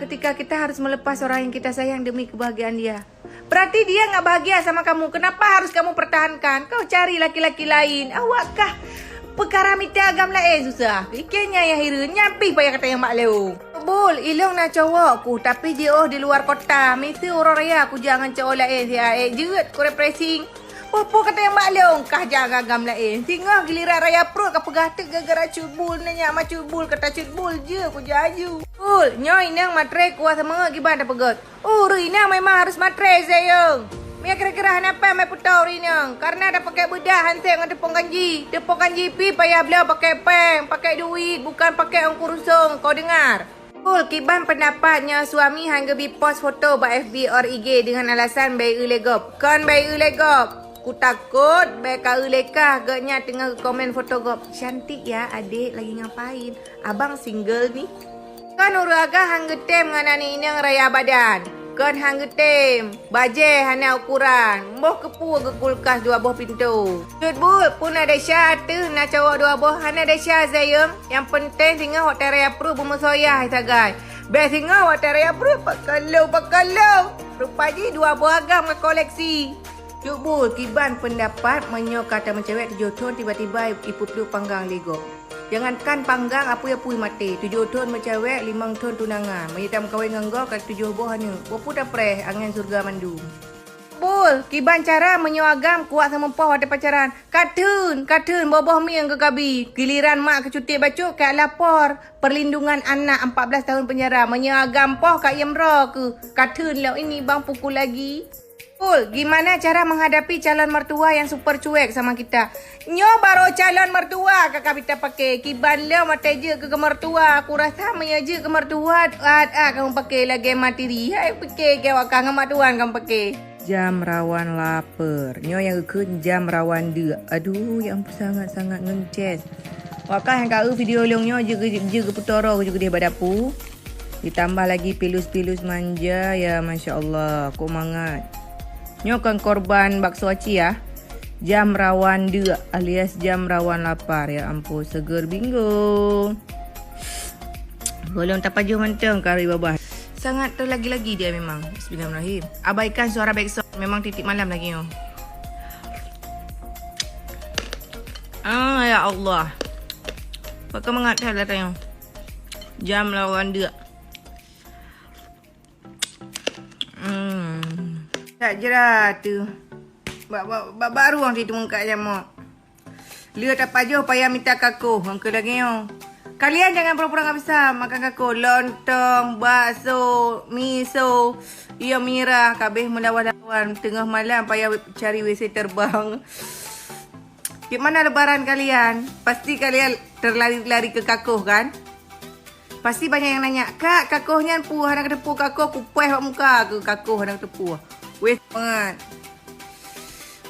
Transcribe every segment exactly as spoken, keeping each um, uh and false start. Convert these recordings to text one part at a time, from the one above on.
Ketika kita harus melepas orang yang kita sayang demi kebahagiaan dia. Berarti dia nggak bahagia sama kamu. Kenapa harus kamu pertahankan? Kau cari laki-laki lain. Awak kah peukara mita agam laén susah. Ikeu nyan nyang hireuen, nyan pih payah kata nyang mak lôn. Bul, ilong na cowok ku, tapi jiôh di luar kota. Miseue uroe raya kujak ngon cowok laén siat, ék jeuet ku refreshing. Peue-peue kata nyang mak lôn, kah jak ngon agam laén. Singoh giliran raya pruet ka peugah teuk gara-gara Cut Bul, nyan nyak ma Cut Bul, kata Cut Bul jeuet kujak aju. Bul, nyoe inong matre kuah seumeungeut kiban tapeugöt. Ureueng inong memang harus matre, Zeyong. Meunyo kira-kira hana paih meuputoe ureueng inong, karena tapakèk beudah han sép ngon teupông kanji. Teupông kanji pih payah bloe pakèk péng, pakèk duit, bukan pakèk ongkuru song, kau dengar. Bul, kiban pendapat nyoe suami han geubi post foto bak F B or I G dengan alasan bèe eu lé gob. Kon bèe eu lé gob. Kutakot bèe ka eu lé kah, gobnyan teungoh geukomen foto gob. Cantik ya, adik, lagi ngapain? Abang single nih. Kon ureueng agam han geutem ngon aneuk inong raya badan. Kon han geutem. Bajèe hana ukuran. Boh keupeue geukulkas dua boh pintoe. Cut Bul, peue na desya ateueh na cowok dua boh, hana desya, Zeyong. Nyang peunteng singoh watèe raya pruet beumeusoyah sagai. Bèk singoh watèe raya pruet pakalong-pakalong. Rupa jih dua boh agam ka koleksi. Cut Bul, kiban pendapat meunyoe ka tameucewek tujoh thon tiba-tiba ipeupluk panggang lé gob. Jangankan panggang, apui-apui maté. Tujoh thon meucewek, limong thon tunangan. Meunyoe tameukawen ngon gob ka tujoh boh aneuk. Boh peue tapreh, angèn syeuruga mandum. Bul, kiban cara meunyoe agam kuat sameupoh watèe pacaran? Ka theun, ka theun boh-boh mieng keu kabi. Giliran mak keu cuti bacut ka lapor perlindungan anak empat belas tahun penjara. Meunyoe agam poh ka iem droe keuh. Ka theun lom ini bang pukul lagi. Bul, gimana cara menghadapi calon mertua yang super cuek sama kita? Nyoe barô calon mertua ka, ka mita pakè. Kiban lom watèe jeuet keu, keu mertua. Aku rasa meunyoe jeuet keu mertua, at-at kamoe pakè lagèe materi. Hai pikè keu awak kah ngon mak tuan kamoe pakè. Jam rawan lapar. Nyoe nyang geukheun jam rawan deuk. Aduh, ya ampun, sangat-sangat ngences. Awak kah nyang ka eu video lôn nyoe jeuet, jeuet, jeuet geupeutoro jeuet keudeh bak dapu. Ditambah lagi pilus-pilus manja, ya masya Allah, kok mangat. Nyoe kon korban bakso aci ya. Jam rawan deuk alias jam rawan lapar, ya ampun, seger bingung. Golom tapajoh mantong kari babah. Sangat terlagi-lagi dia memang. Bismillahirrahmanirrahim. Abaikan suara backsound, memang titik malam lagi nyoe. Ah, ya Allah. Pakon mangat that dah tanyong. Jam lawan deuk. Hmm. Tak jera tu. Bak, bak, bak, bak ruang situ mengkak jamok. Lheueh tapajoh payah mita kakoh, ngon keu lagèe nyoe. Kalian jangan pura-pura nggak bisa makan kakoh. Lontong, bakso, miso, iya mirah, kabeh meulawan-lawan. Teungoh malam payah cari W C terbang. Di mana lebaran kalian? Pasti kalian terlari-lari ke kakoh, kan? Pasti banyak yang nanya, "Kak, kakoh nyan peue hana kateupeue kakoh, kupaih bak muka keuh kakoh hana kateupeue." Weh banget.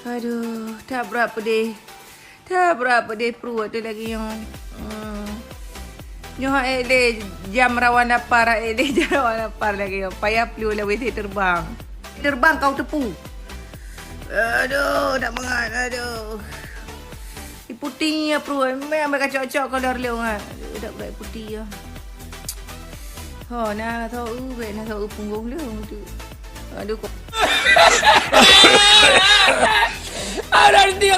Aduh, that brat pedih. That brat pedih pruet tu lagi nyoe. Hmm. Nyoe hak ék lé jam rawan lapar, hak ék lé jam rawan lapar lagi nyoe. Payah peuleueh lé W C terbang. Terbang kau teupeu. Aduh, that bangat. Aduh. Iputi ya pruet, memang bèk kacok-cok kolor lé ngat. Aduh, dak bèk iputi ya. Ho, na so u, bèk na so u punggong lé tu. Aduh, kok. Ada di